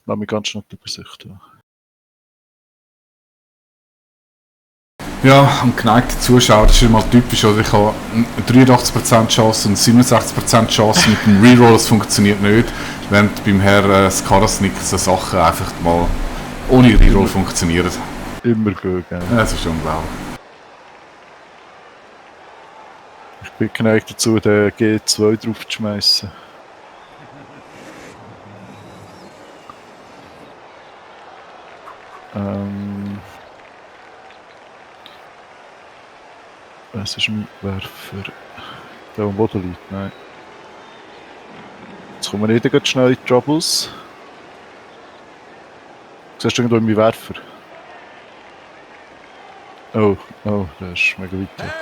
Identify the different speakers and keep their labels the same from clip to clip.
Speaker 1: Lass mich ganz schnell die Übersicht haben.
Speaker 2: Ja, und geneigte Zuschauer, das ist immer typisch. Also ich habe eine 83% Chance und 67% Chance mit dem Reroll, das funktioniert nicht. Während beim Herrn Skarasnik so Sachen einfach mal ohne Reroll funktionieren.
Speaker 1: Immer gut, gell?
Speaker 2: Das ist unglaublich.
Speaker 1: Ich bin geneigt dazu, den G2 drauf zu schmeißen. Was ist mein Werfer? Der am Boden liegt, nein. Jetzt kommen wir nicht ganz schnell in die Troubles. Siehst du irgendwo meinen Werfer? Oh, der ist mega weit weg.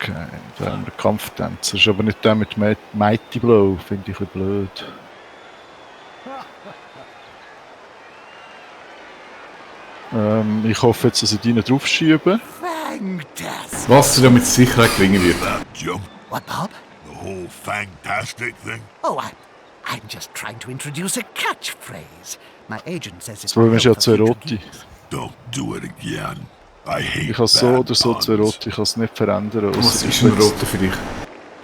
Speaker 1: Okay, da haben wir Kampftänzer. Das ist aber nicht der mit Mighty Blow, finde ich ein bisschen blöd. Ich hoffe jetzt, dass ich ihn drauf schiebe.
Speaker 2: Was du damit Sicherheit gelingen wird.
Speaker 3: What, Bob?
Speaker 4: The whole fantastic thing?
Speaker 3: Oh, I'm just trying to introduce a catchphrase. My agent says
Speaker 1: Das Problem ist ja zwei rote.
Speaker 4: Don't do it again. I hate
Speaker 1: Ich kann so
Speaker 4: bad
Speaker 1: oder so zwei
Speaker 4: puns.
Speaker 1: rote, ich kann es nicht verändern.
Speaker 2: Was ist ein roter für dich?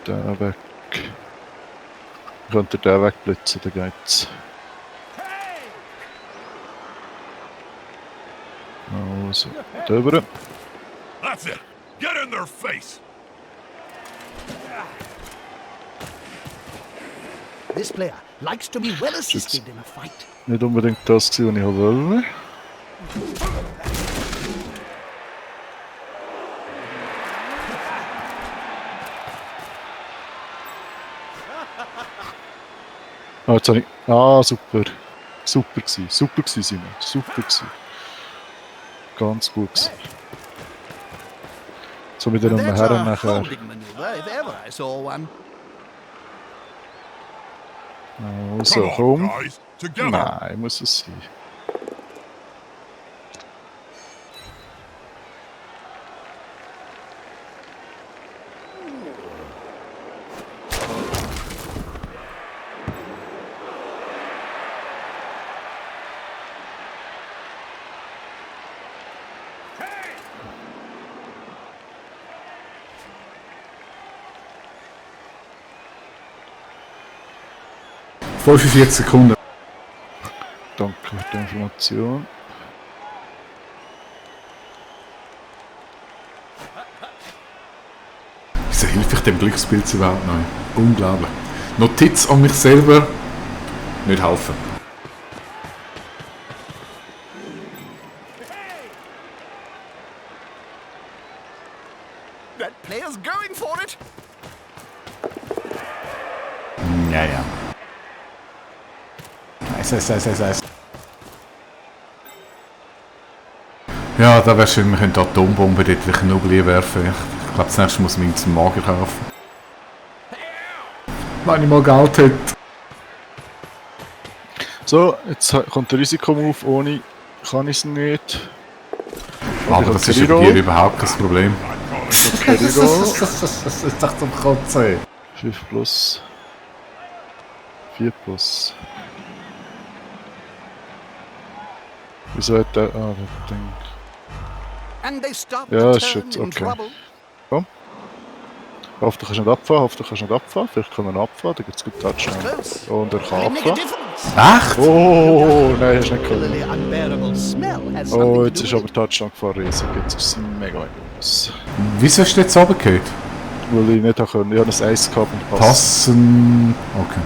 Speaker 1: Den weg. Ich könnte den wegblitzen, dann geht's. Also, da rüber.
Speaker 4: That's it. Get in their face.
Speaker 3: This player likes to be well assisted in a fight.
Speaker 1: Nicht unbedingt das, was ich wollte. Jetzt habe ich... super. Super gewesen, Simon. Super gewesen. Ganz gut gewesen. So mit dem
Speaker 3: That's
Speaker 1: Herren
Speaker 3: a
Speaker 1: nachher.
Speaker 3: holding maneuver, if ever I saw one.
Speaker 1: Also,
Speaker 4: Come on,
Speaker 1: komm.
Speaker 4: guys. Together.
Speaker 1: Nein, muss es sein.
Speaker 2: Hey. 45 Sekunden.
Speaker 1: Danke für die Information.
Speaker 2: Wieso hilft ich dem Glückspilz überhaupt noch? Unglaublich. Notiz an mich selber. Nicht helfen.
Speaker 3: That player's going for it.
Speaker 2: Ja. Nice. Ja, da wäre schön, wir könnten die Atombombe dort wie Nubli werfen. Ich glaube, das nächste muss man zum Mager kaufen. Wenn ich mal Geld hätte.
Speaker 1: So, jetzt kommt der Risikomove. Ohne kann ich es nicht.
Speaker 2: Aber das ist über dir überhaupt kein Problem.
Speaker 1: Das
Speaker 2: ist doch zum Kotzen.
Speaker 1: 5 plus. 4 plus. Wieso hat der... das Ding...
Speaker 3: And they stop
Speaker 1: Ja,
Speaker 3: the
Speaker 1: ist
Speaker 3: turn
Speaker 1: jetzt
Speaker 3: in
Speaker 1: okay.
Speaker 3: trouble.
Speaker 1: Hoffe, du kannst nicht abfahren. Vielleicht kann er abfahren, dann gibt es gut Touchdown.
Speaker 3: Close.
Speaker 1: Und er kann
Speaker 3: They make a
Speaker 1: abfahren.
Speaker 3: difference.
Speaker 2: Echt?
Speaker 1: Oh, nein, hast nicht können.
Speaker 3: Particularly unbearable smell has
Speaker 1: Oh,
Speaker 3: something
Speaker 1: jetzt
Speaker 3: to
Speaker 1: ist
Speaker 3: do
Speaker 1: aber
Speaker 3: with it.
Speaker 1: Touchdown gefahren, riesig. Jetzt ist es mega groß.
Speaker 2: Wieso hast du jetzt runtergehört?
Speaker 1: Weil ich nicht können. Ich habe ein Eis gehabt und Pass.
Speaker 2: Passen. Okay.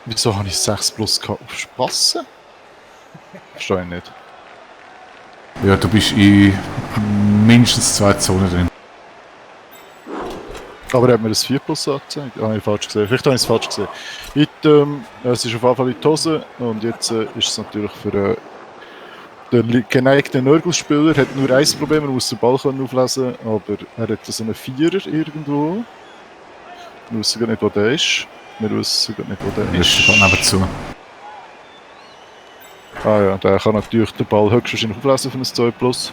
Speaker 1: Wieso habe ich 6 plus gehabt? Auf Passen? Verstehe ich nicht.
Speaker 2: Ja, du bist in mindestens 2 Zonen drin.
Speaker 1: Aber er hat mir das 4 plus angezeigt. Ah, ich falsch gesehen. Vielleicht habe ich es falsch gesehen. Es ist auf jeden Fall in die Hose. Und jetzt ist es natürlich für den geneigten Nörgelspieler. Hat nur ein Problem, er muss den Ball auflesen. Aber er hat so einen Vierer irgendwo. Wir wissen gar nicht, wo der ist. Wir wissen gar nicht, wo der
Speaker 2: Das ist
Speaker 1: ist.
Speaker 2: gerade nebenzu.
Speaker 1: Ah ja, der kann natürlich den Ball höchstwahrscheinlich auflesen für ein 2 plus.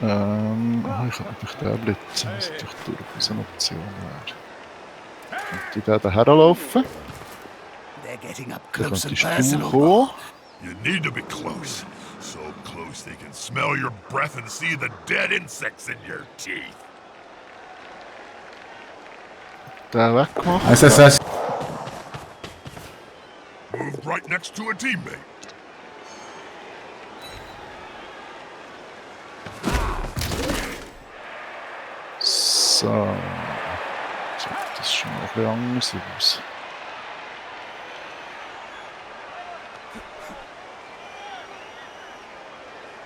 Speaker 1: Ich kann natürlich den blitzen, was natürlich durchaus eine Option wäre. Könnte ich den daher laufen?
Speaker 3: They're getting up
Speaker 1: Dann
Speaker 3: close and
Speaker 1: könntest du
Speaker 3: personal.
Speaker 1: kommen.
Speaker 4: You need to be close. So close they can smell your breath and see the dead insects in your teeth.
Speaker 1: Den weggemacht.
Speaker 2: SSS.
Speaker 4: Moved right next to a teammate.
Speaker 1: So. Sieht das schon mal ein bisschen anders aus.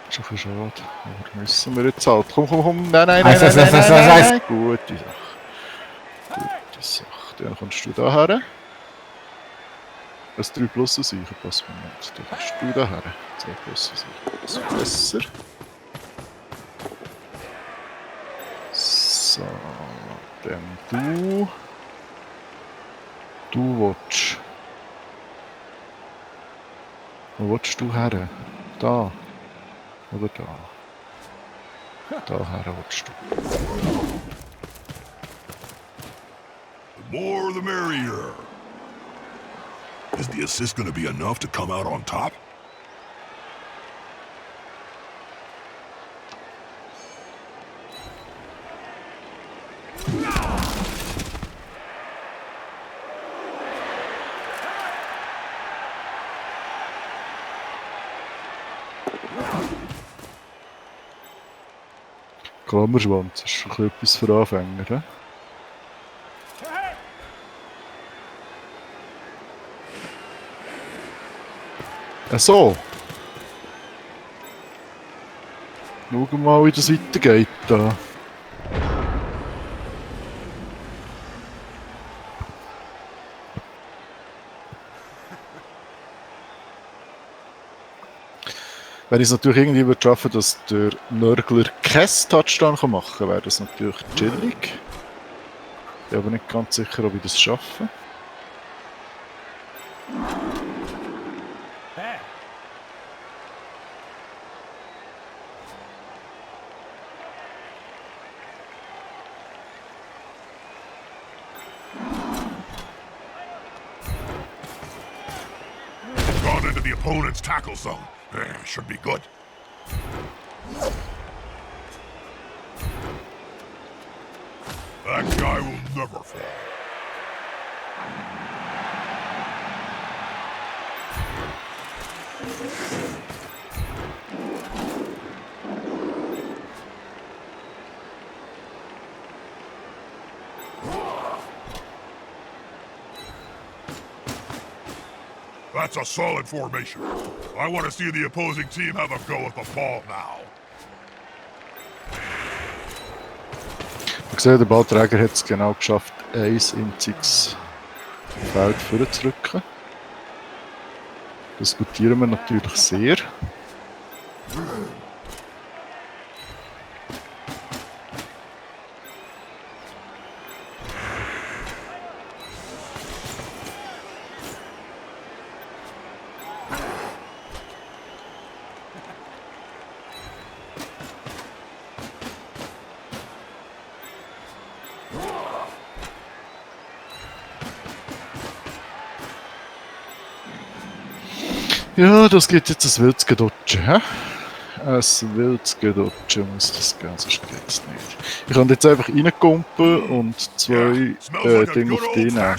Speaker 1: Ist ein bisschen schade. Aber müssen wir jetzt halt. Komm. Nein. Gute Sache. Dann kommst du da her. Das 3 plus sicher passt mir nicht. Dann kommst du da her. 2 plus sicher. Das ist besser. So. Dann du. Du willst. Wo willst du her? Da. Oder da? Da her willst du.
Speaker 4: The more the merrier. Is the assist gonna be enough to come out on top?
Speaker 1: Klammerschwanz ist schon etwas für Anfänger, he? So. Schauen wir mal, wie das weitergeht da. Wenn ich es natürlich irgendwie würde schaffen, dass der Nörgler keinen Touchdown machen kann, wäre das natürlich chillig. Ich bin aber nicht ganz sicher, ob ich das schaffe.
Speaker 4: Gone into the opponent's tackle zone. Should be good. That guy will never fall. That's a solid formation. I want to see the opposing team have a go at the ball now.
Speaker 1: Ich sehe, der Ballträger hat es genau geschafft, ein einziges Feld vorzurücken. Das diskutieren wir natürlich sehr. Ja, das gibt jetzt ein wildes Gedutsche, hä? Ein wildes Gedutsche muss das geben, sonst geht's nicht. Ich kann jetzt einfach reinkumpen und zwei Dinge auf die nehmen.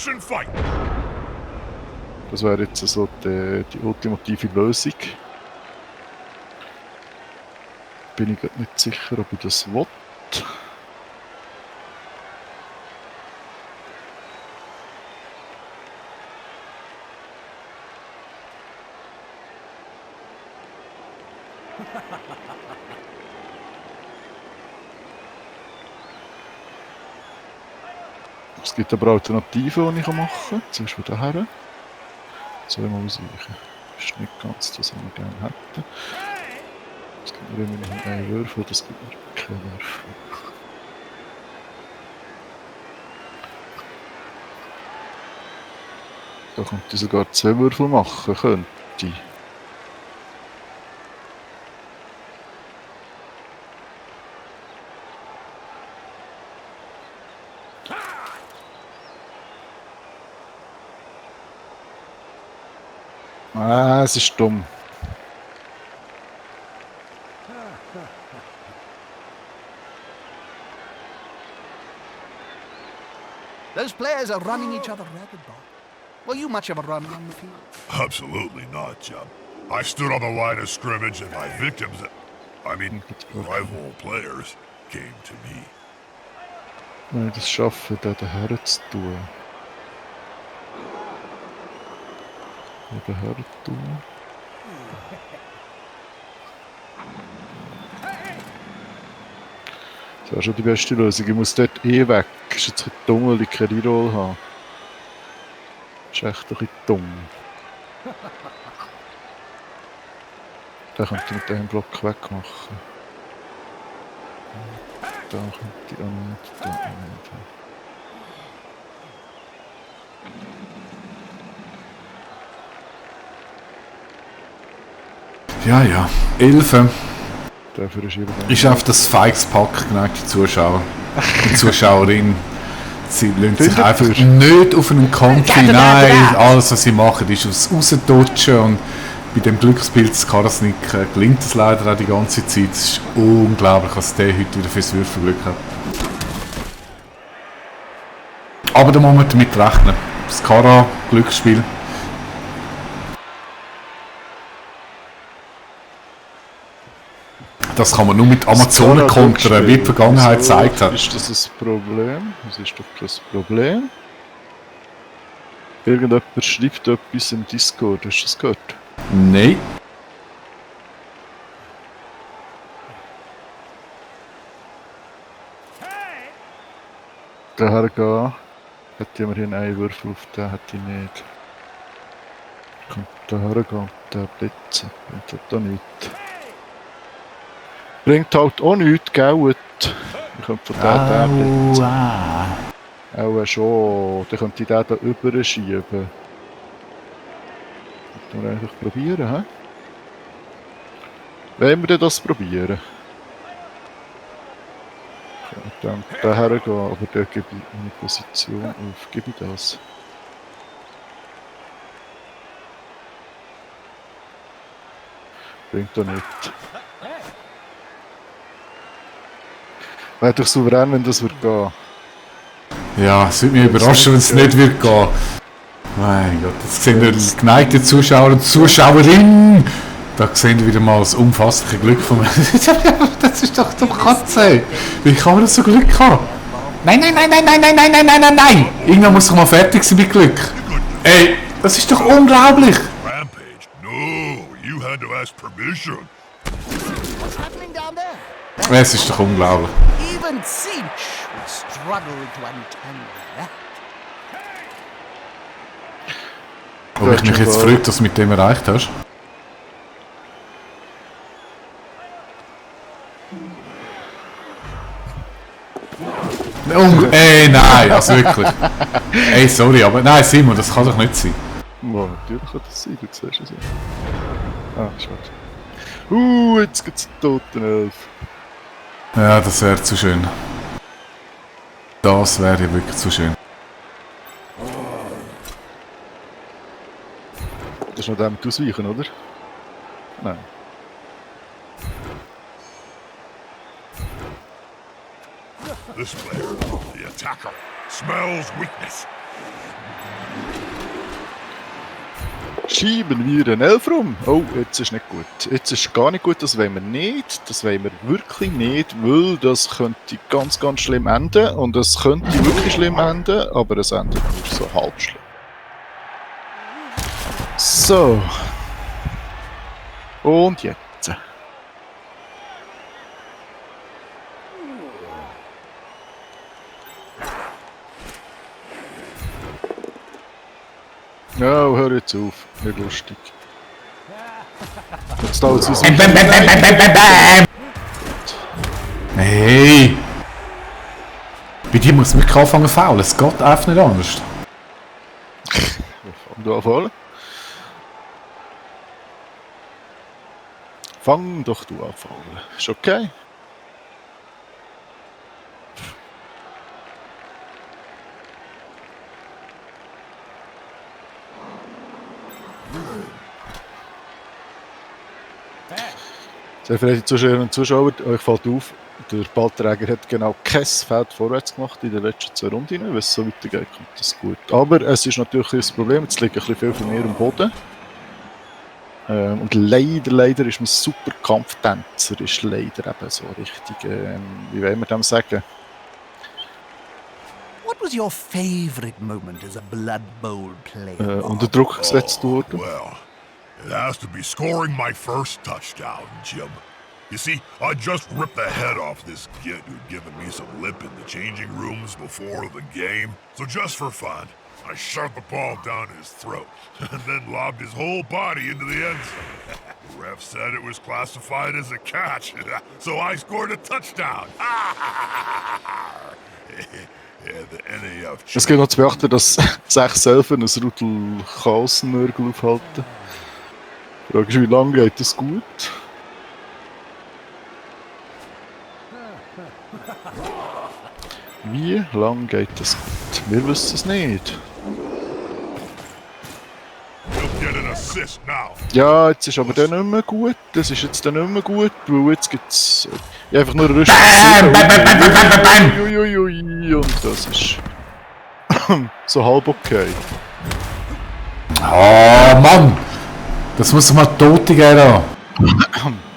Speaker 1: Das wäre jetzt so die ultimative Lösung. Bin ich gerade nicht sicher, ob ich das will. Es gibt aber Alternativen, die ich machen kann. Zum Beispiel hierher. Zweimal ausweichen. Das ist nicht ganz das, was wir gerne hätten. Es gibt mir immerhin einen Würfel, das gibt mir keinen Würfel. Da könnte ich sogar 2 Würfel machen, könnte ich. Ah, es ist dumm.
Speaker 3: Those players are running each other ragged, Bob. Were you much of a runner on the field?
Speaker 4: Absolutely not, Chum. I stood on the line of scrimmage and my victims, rival players, came to me.
Speaker 1: Wenn ich das schaffe, da daher zu tun. Daher zu tun. Das wäre schon die beste Lösung. Ich muss dort weg. Ist jetzt ein bisschen dumm, weil ich keine Reroll habe. Ist echt ein bisschen dumm. Den könnte ich mit dem Block wegmachen. Da könnte ich auch nicht, da auch nicht.
Speaker 2: Ja, ja. 11.
Speaker 1: Dafür ist jeder
Speaker 2: Ist auf das feiges Pack geneigte Zuschauer und Zuschauerinnen. Sie lassen sich
Speaker 1: Findet
Speaker 2: einfach
Speaker 1: ihr?
Speaker 2: nicht auf einen Konti. Nein, alles was sie machen ist aus Rausdutschen und bei dem Glückspilz Karasnik gelingt das leider auch die ganze Zeit. Es ist unglaublich, was der heute wieder fürs Würfelglück hat. Aber da muss man damit rechnen. Das Kara-Glücksspiel. Das kann man nur mit Amazonen kontern, wie die Vergangenheit gezeigt hat.
Speaker 1: Ist das ein Problem? Das ist doch das Problem. Irgendjemand schreibt etwas im Discord, hast du das gehört?
Speaker 2: Nein.
Speaker 1: Daher gehen. Hätte ich immerhin einen Würfel auf den, hätte ich nicht. Ich kann daher gehen und den blitzen. Bringt halt auch nichts. Bringt halt auch nichts, gell? Ich könnte von den blitzen. Auch schon. Dann könnte ich den da überschieben. Können wir eigentlich probieren, hä? Wollen wir denn das probieren? Ich kann dann daher gehen, aber da gebe ich meine Position auf. Gebe ich das? Bringt doch nicht. Wäre doch souverän, wenn das würde gehen.
Speaker 2: Ja, es würde mich überraschen, wenn es nicht wird gehen. Mein Gott, jetzt sehen wir die geneigten Zuschauer und Zuschauerinnen. Da sehen wir wieder mal das umfassende Glück von mir. Das ist doch zum Katze. Wie kann man das so Glück haben? Nein, nein, nein, nein, nein, nein, nein, nein, nein, nein, nein. Irgendwann muss doch mal fertig sein mit Glück. Ey, das ist doch unglaublich.
Speaker 4: Rampage? No, you had to ask permission.
Speaker 3: What's happening down there?
Speaker 2: Es ist doch unglaublich.
Speaker 3: Even Sinch will struggle to untangle that.
Speaker 2: Ob ich mich jetzt freue, dass du mit dem erreicht hast. Ey, nein, also wirklich. Ey, sorry, aber nein, Simon, das kann doch nicht sein.
Speaker 1: Ja, natürlich kann das sein, du siehst es ja. Ah, schade. Jetzt gibt es einen Totenelf.
Speaker 2: Ja, das wäre zu schön. Das wäre ja wirklich zu schön.
Speaker 1: Das ist noch damit ausweichen, oder? Nein.
Speaker 4: This player, the attacker, smells weakness.
Speaker 1: Schieben wir einen Elf rum. Oh, jetzt ist nicht gut. Jetzt ist gar nicht gut, das wollen wir nicht. Das wollen wir wirklich nicht, weil das könnte ganz, ganz schlimm enden. Und es könnte wirklich schlimm enden, aber es endet nur so halb schlimm. So. Und jetzt. Ja, hör jetzt auf. Nicht lustig. Jetzt dauert es
Speaker 2: Hey! Bei dir muss man wirklich anfangen zu faulen. Es geht einfach nicht anders.
Speaker 1: Fang du an faulen. Fang doch du an faulen. Ist okay? Sehr verehrte Zuschauerinnen und Zuschauer, euch fällt auf, der Ballträger hat genau kein Feld vorwärts gemacht in den letzten 2 Runden. Wenn es so weitergeht, kommt das gut. Aber es ist natürlich das Problem, jetzt liegt ein bisschen viel von mir am Boden. Und leider ist mein super Kampftänzer ist leider eben so richtig, wie wollen wir dem sagen?
Speaker 3: What was your favorite moment as a Blood Bowl player?
Speaker 1: Unter Druck gesetzt worden.
Speaker 4: Well, it has to be scoring my first touchdown, Jim. You see, I just ripped the head off this kid who'd given me some lip in the changing rooms before the game. So just for fun, I shoved the ball down his throat and then lobbed his whole body into the end zone. The ref said it was classified as a catch, so I scored a touchdown. Yeah, the NAF.
Speaker 1: Es gibt noch zu beachten, dass 6 selber ein Rudel Chaosnörgel aufhalten. Die Frage ist, wie lange geht das gut? Wie lange geht das gut? Wir wissen es nicht.
Speaker 4: He'll get an assist now.
Speaker 1: Ja, jetzt ist aber der nicht mehr gut. Das ist jetzt dann nicht mehr gut, weil jetzt gibt es einfach nur eine Rüstung. Uiuiui, und das ist so halb okay.
Speaker 2: Oh Mann! Das muss doch mal Tote geben. Da.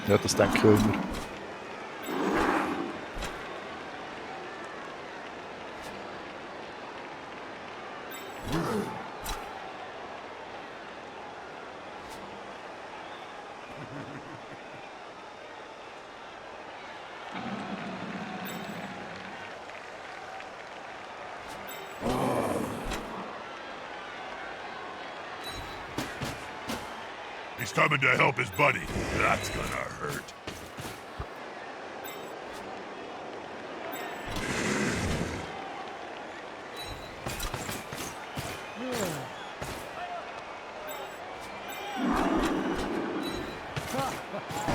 Speaker 1: Ja, das denke ich immer.
Speaker 4: He's coming to help his buddy. That's gonna hurt.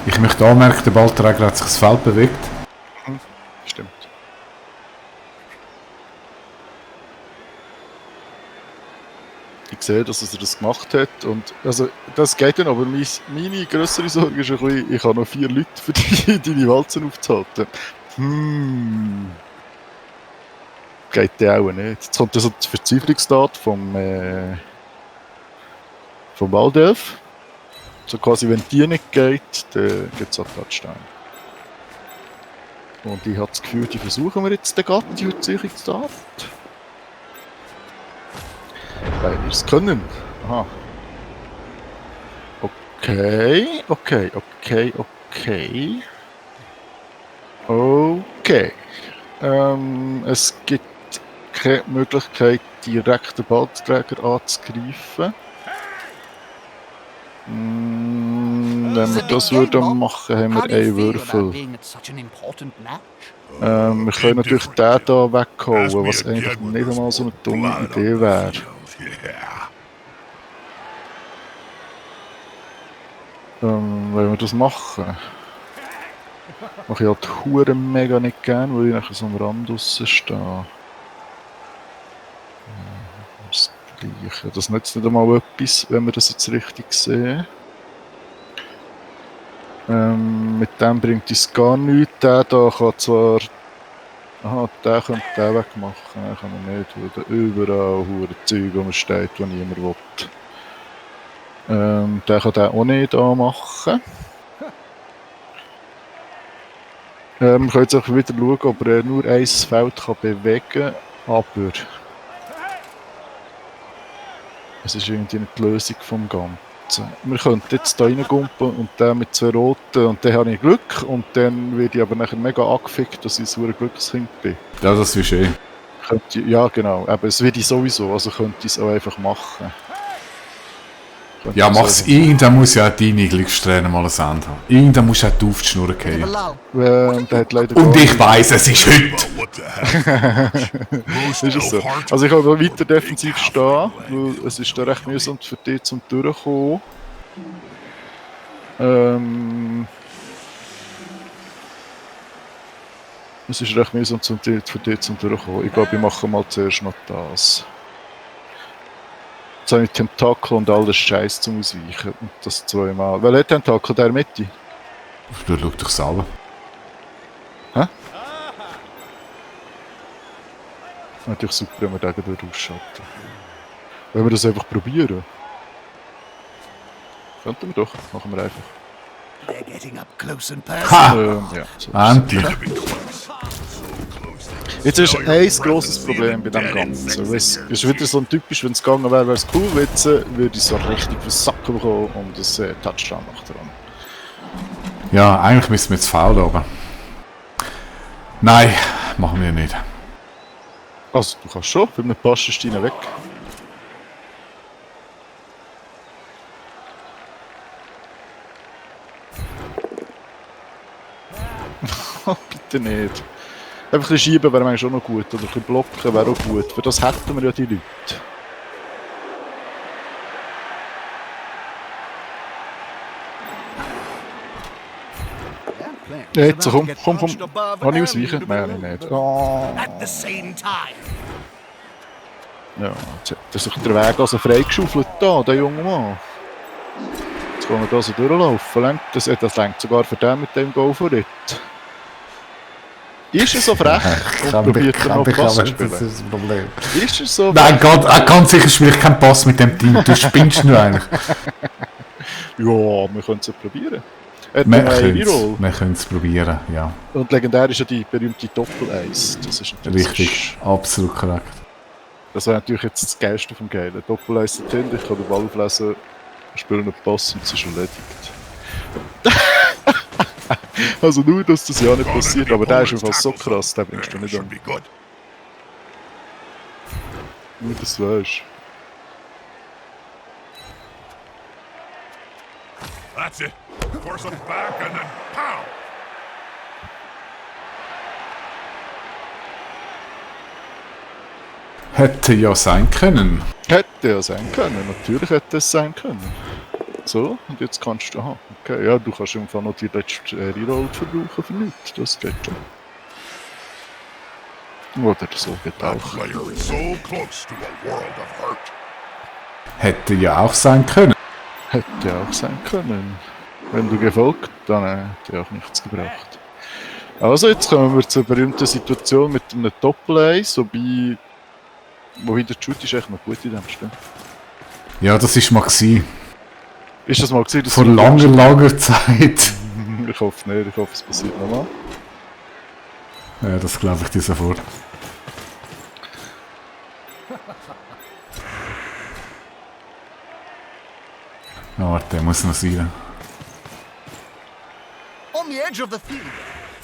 Speaker 2: Ich möchte anmerken, der Ballträger hat sich das Feld bewegt.
Speaker 1: Stimmt. Ich sehe, dass er das gemacht hat. Und also, das geht dann, aber meine grössere Sorge ist ein bisschen, ich habe noch 4 Leute für deine Walzen aufzuhalten. Geht der auch nicht. Jetzt kommt also die Verzweiflungstat vom Waldelf. So quasi, wenn die nicht geht, dann gibt es auch Touchdown. Und ich habe das Gefühl, die versuchen wir jetzt den Gatten, die Verzweiflungstat. Weil wir es können. Aha. Okay. Es gibt keine Möglichkeit, direkt den Ballträger anzugreifen. Wenn wir das würden machen, haben wir einen Würfel. Wir können natürlich den hier wegholen, was eigentlich nicht einmal so eine dumme Idee wäre.
Speaker 4: Yeah.
Speaker 1: Wenn wir das machen, mache ich halt hure mega nicht gern, weil ich nachher so am Rand draussen stehe. Das Gleiche. Das nützt nicht einmal etwas, wenn wir das jetzt richtig sehen. Mit dem bringt es gar nichts. Der hier kann zwar... Aha, der könnte den wegmachen. Den kann er nicht, weil da überall hure Zeug rumsteht, die niemand will. Der kann den auch nicht anmachen. Wir können jetzt auch wieder schauen, ob er nur ein Feld kann bewegen kann, aber es ist irgendwie nicht die Lösung vom Ganzen. Wir könnten jetzt hier reingumpen und den mit 2 Roten und dann habe ich Glück und dann werde ich aber nachher mega angefickt, dass ich ein Glückskind bin.
Speaker 2: Ja, das ist schön.
Speaker 1: Ja genau, aber es würde ich sowieso, also könnte ich es auch einfach machen.
Speaker 2: Ja, mach's. Irgendwann muss ja auch deine Glückssträhne mal ein Ende haben. Irgendwann musst du auch auf die Schnur gehen.
Speaker 1: Der hat leider
Speaker 2: Und ich weiss, es ist heute!
Speaker 4: What the heck? Most
Speaker 1: Ist es so.
Speaker 4: Elfhart?
Speaker 1: Also ich kann da weiter defensiv stehen, weil es ist da recht mühsam für dich zum Durchkommen. Es ist recht mühsam für dich zum Durchkommen. Ich glaube, ich mache mal zuerst noch das. Jetzt habe ich Tentakel und all das Scheiß zum Ausweichen. Und das 2-mal. Welcher Tentakel? Der Mitte?
Speaker 2: Du schau dich selber.
Speaker 1: Natürlich super, wenn wir den ausschalten. Wollen wir das einfach probieren? Könnten wir doch. Machen wir einfach.
Speaker 3: They're getting up close and personal.
Speaker 2: Ha!
Speaker 1: Ja, so.
Speaker 2: Endlich!
Speaker 1: Jetzt ist ein grosses Problem bei dem Ganzen. Es ist wieder so ein typisch, wenn es gegangen wäre, wäre es cool. Jetzt würde ich so richtig versacken bekommen und das Touchdown noch dran.
Speaker 2: Ja, eigentlich müssen wir jetzt faul aber. Nein, machen wir nicht.
Speaker 1: Also, du kannst schon, für einen Pass ist deiner weg. Bitte nicht. Einfach ein bisschen schieben wäre eigentlich schon noch gut. Oder ein bisschen blocken wäre auch gut. Für das hätten wir ja die Leute. Jetzt, komm. Kann ich ausweichen? Nein, nicht. Oh.
Speaker 3: At the same time.
Speaker 1: Ja, jetzt hat er sich den Weg also freigeschaufelt da, der junge Mann. Jetzt kann er da so durchlaufen. Das lenkt sogar für den mit dem Go-For-It. Ist er so frech und probiert er noch Pass zu spielen?
Speaker 2: Das ist das Problem.
Speaker 1: Ist er so
Speaker 2: Nein Gott, ganz sicher spiele ich keinen Pass mit dem Team. Du spinnst nur eigentlich.
Speaker 1: Ja, wir können es ja probieren. Er hat eine Reroll.
Speaker 2: Wir können es probieren, ja.
Speaker 1: Und legendär ist ja die berühmte Doppel-Eis. Das ist natürlich
Speaker 2: Richtig, absolut korrekt.
Speaker 1: Das wäre natürlich jetzt das Geilste vom Geilen. Doppel-Eis sind hin, ich kann den Ball auflesen, spiele einen Pass und es ist erledigt. Also nur, dass das ja nicht passiert, aber der ist einfach so krass, den bringst du nicht an. Nur, dass du weißt.
Speaker 4: That's it. Force him back and then pow!
Speaker 2: Hätte ja sein können.
Speaker 1: Hätte ja sein können, natürlich hätte es sein können. So, und jetzt kannst du, aha, okay, ja, du kannst im Fall noch die letzte Reroll verbrauchen für nichts, das geht schon. Oder so geht
Speaker 4: That
Speaker 1: auch.
Speaker 4: player is so close to a world of hurt.
Speaker 2: Hätte ja auch sein können.
Speaker 1: Hätte auch sein können. Wenn du gefolgt, dann hätte auch nichts gebraucht. Also, jetzt kommen wir zur berühmten Situation mit einem Doppel-Eis, wobei der Shoot ist echt noch gut in dem Spiel.
Speaker 2: Ja, das ist mal gewesen.
Speaker 1: Ist das mal gewesen, dass
Speaker 2: Vor
Speaker 1: du-
Speaker 2: langer Zeit.
Speaker 1: Ich hoffe nicht, ich hoffe es passiert nochmal.
Speaker 2: Ja, das glaube ich dir sofort. Ja, warte, der muss noch sein.
Speaker 3: On the edge of the field,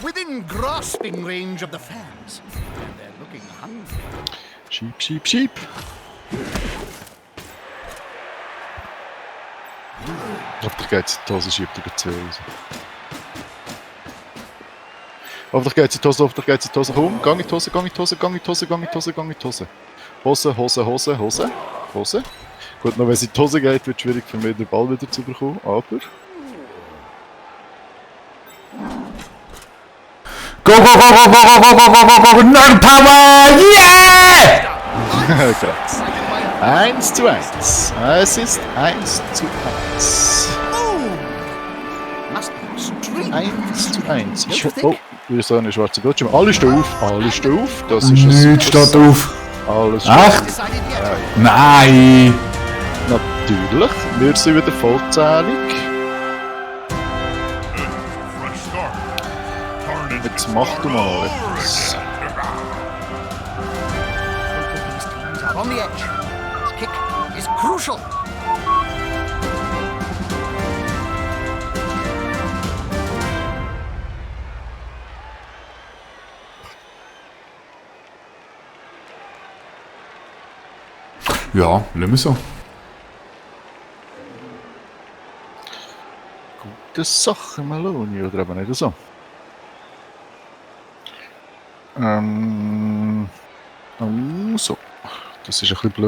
Speaker 3: within grasping range of the fans. And they're looking hungry.
Speaker 1: Schieb, schieb, schieb. Hoffentlich geht es in die Hose, schiebt er zu raus. Hoffentlich geht es in die Hose, hoffentlich geht es in die Hose. Komm, gang in die Hose, gang in die Hose, gang in die Hose, gang in die Hose, gang in die Hose. Hose, Hose, Hose, Hose, Hose. Gut, noch wenn es in die Hose geht, wird es schwierig für mich, den Ball wieder zu bekommen, aber...
Speaker 2: Go, go, go, go, go, go, go, go, go, go, go, Nerd Power! Yeah!
Speaker 1: Krass. 1:1. Es ist 1:1.
Speaker 3: Must be extreme.
Speaker 1: 1:1. Oh, wir sind eine schwarze Bildschirm. Alle stehen auf, alle stehen auf. Das ist ein
Speaker 2: Nichts
Speaker 1: super
Speaker 2: steht auf.
Speaker 1: Alles
Speaker 2: Echt?
Speaker 3: Decided yet.
Speaker 2: Nein!
Speaker 1: natürlich. Wir sind wieder vollzählig.
Speaker 4: Fresh start. Turn it
Speaker 1: Jetzt mach du mal etwas.
Speaker 3: Both of these teams are on the edge. This kick is crucial.
Speaker 2: Ja, lassen wir so.
Speaker 1: Gute Sache, Maloney, oder eben nicht so. So. Das ist ein bisschen blöd.